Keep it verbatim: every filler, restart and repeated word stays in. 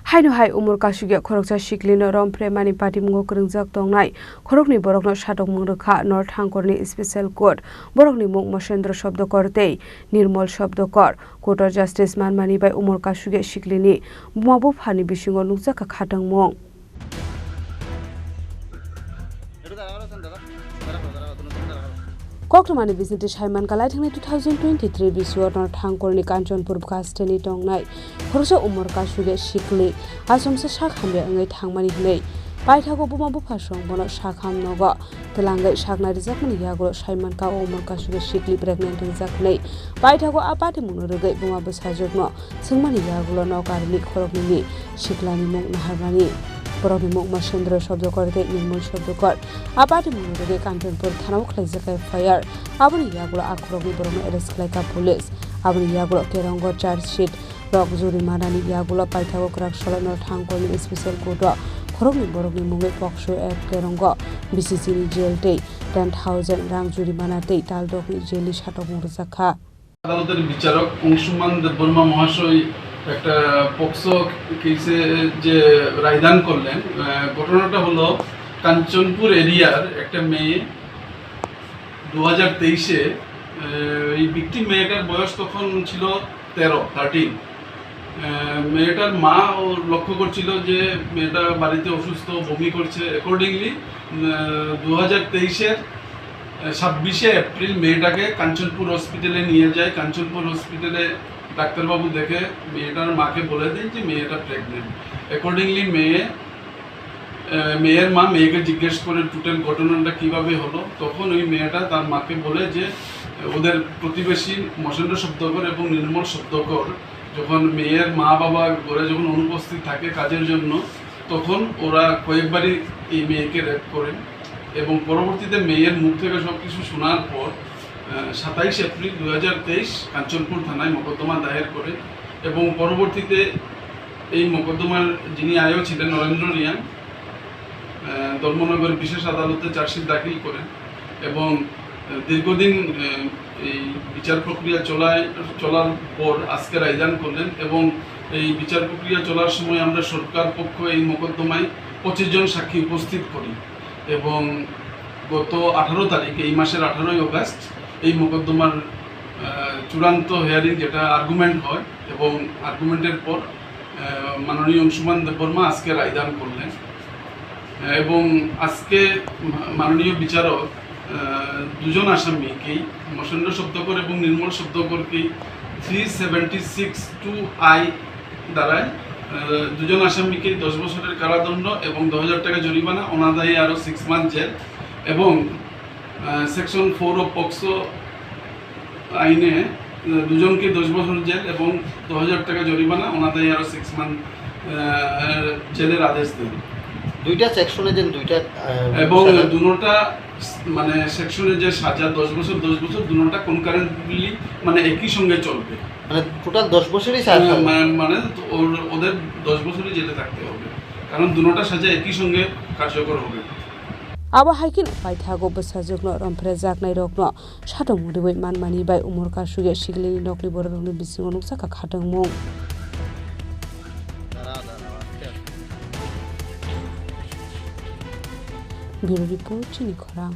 Haino hai umor kasugya khoroksa siklino romphre mani patimungo kwrwngjak tongnai khoroknwi borokno satokmung rwkha North Hangkorni Special Court. Borokni mung Mosendro Shabdakar tei Nirmal Shabdakar. Court-o justice manmani bai umor kasugya siklini buma buphani bisingo nukjakha khatungmung. Koktwmani bisingtwi saimankha, laithangni two thousand twenty-three bisio North Hangkorni Kanchanpur bwkhasteni tongnai khoroksa umor kasugya sikli achomsa sak hamya wngwi thangmani hwnwi paithago buma buphasong bono sakham nogo twlangwi saknai rwjakmani yagulo saimankha o umor kasugya sikli pregnant wngjak hwnwi paithago a patimungno rwgwi buma bwsajwkno swngmani yagulo nok arini khoroknwini siklani mung naharmani. Borokni mung Mosendro Shabdakar tei Nirmal Shabdakar. A patimungno rwgwi Kanchanpur thanao khlaijak F I R. Aboni yagulo a khoroknwi borokno arrest khlaikha police. Aboni yagulo Kerongo charge sheet rok jurimanani yagulo paithago kwrak salo North Hangkorni Special Court-o khoroknwi borokni mungwi POCSO Act Kerongo B C C ni jail tei ten thousand rang jurimana tei taldokni jailni satokmung rwjakha. আদালতের বিচারক অংশুমান দেববর্মা মহাশয় একটা পক্সো কেসে যে রায়দান করলেন, আহ, ঘটনাটা হলো কাঞ্চনপুর এরিয়ার একটা মেয়ে দু হাজার তেইশে, আহ, এই ভিকটিম মেয়েটার বয়স তখন ছিল তেরো, থার্টিন। আহ, মেয়েটার মা ও লক্ষ্য করছিল যে মেয়েটা বাড়িতে অসুস্থ, বমি করছে। অ্যাকর্ডিংলি, আহ, দু হাজার তেইশের ছাব্বিশে এপ্রিল মেয়েটাকে কাঞ্চনপুর হসপিটালে নিয়ে যায়। কাঞ্চনপুর হসপিটালে ডাক্তারবাবু দেখে মেয়েটার মাকে বলে দেন যে মেয়েটা প্রেগনেন্ট। অ্যাকর্ডিংলি মেয়ে, আহ, মেয়ের মা মেয়েকে জিজ্ঞেস করে টোটাল ঘটনাটা কিভাবে হলো। তখন ওই মেয়েটা তার মাকে বলে যে ওদের প্রতিবেশী মসেন্দ্র শব্দকর এবং নির্মল শব্দকর যখন মেয়ের মা বাবা ঘরে যখন অনুপস্থিত থাকে কাজের জন্য, তখন ওরা কয়েকবারই এই মেয়েকে রেপ করেন এবং পরবর্তীতে মেয়ের মুখ থেকে সব কিছু শোনার পর, আহ, সাতাইশ এপ্রিল দুই হাজার তেইশ কাঞ্চনপুর থানায় মোকদ্দমা দায়ের করে এবং পরবর্তীতে এই মোকদ্দমার যিনি আইও ছিলেন নরেন্দ্র রিয়াং, আহ, ধর্মনগর বিশেষ আদালতে চার্জশিট দাখিল করেন এবং, আহ, দীর্ঘদিন, আহ, এই বিচার প্রক্রিয়া চলায়, চলার পর আজকে রায়দান করলেন এবং এই বিচার প্রক্রিয়া চলার সময় আমরা সরকার পক্ষ এই মোকদ্দমায় পঁচিশ জন সাক্ষী উপস্থিত করি এবং গত আঠারো তারিখ, এই মাসের আঠারোই অগাস্ট, এই মোকদ্দমার, আহ, চূড়ান্ত হিয়ারিং, যেটা আর্গুমেন্ট হয়, এবং আর্গুমেন্টের পর, আহ, মাননীয় অংশুমান দেববর্মা আজকে রায়দান করলেন। আহ, এবং আজকে মা-, মাননীয় বিচারক, আহ, দুজন আসামিকেই, মসেন্দ্র শব্দকর এবং নির্মল শব্দকরকেই three seventy six two I ধারায়, আহ, দুজন আসামিকে দশ বছরের কারাদণ্ড এবং দশ হাজার টাকা জরিমানা, অনাদায়ে আরও সিক্স মান্থ জেল এবং, আহ, সেকশন ফোর অফ পক্সো আইনে, আহ, দুজনকে দশ বছর জেল এবং দশ হাজার টাকা জরিমানা, অনাদায়ে আরও সিক্স মান্থ, আহ, জেলের আদেশ দেন। দুইটা সেকশনে যেন দুইটা, আহ, এবং সাজা। দুনোটা মানে সেকশনে যে সাজা দশ বছর, দশ বছর, দুনোটা কনকারেন্টলি মানে একই সঙ্গে চলবে। মানে টোটাল দশ বছরই সাজা। হ্যাঁ, মা-, মানে ওর, ওদের দশ বছরই জেলে থাকতে হবে, কারণ দুনোটা সাজা একই সঙ্গে কার্যকর হবে। Abo hai kheno paithago bwsajwkno romphrejaknairokno satokmung rwui manmani bai umor kasugya siklini nokni bororokni bisingo nukjakha khatungmung. Bureau Report, Chini Khorang.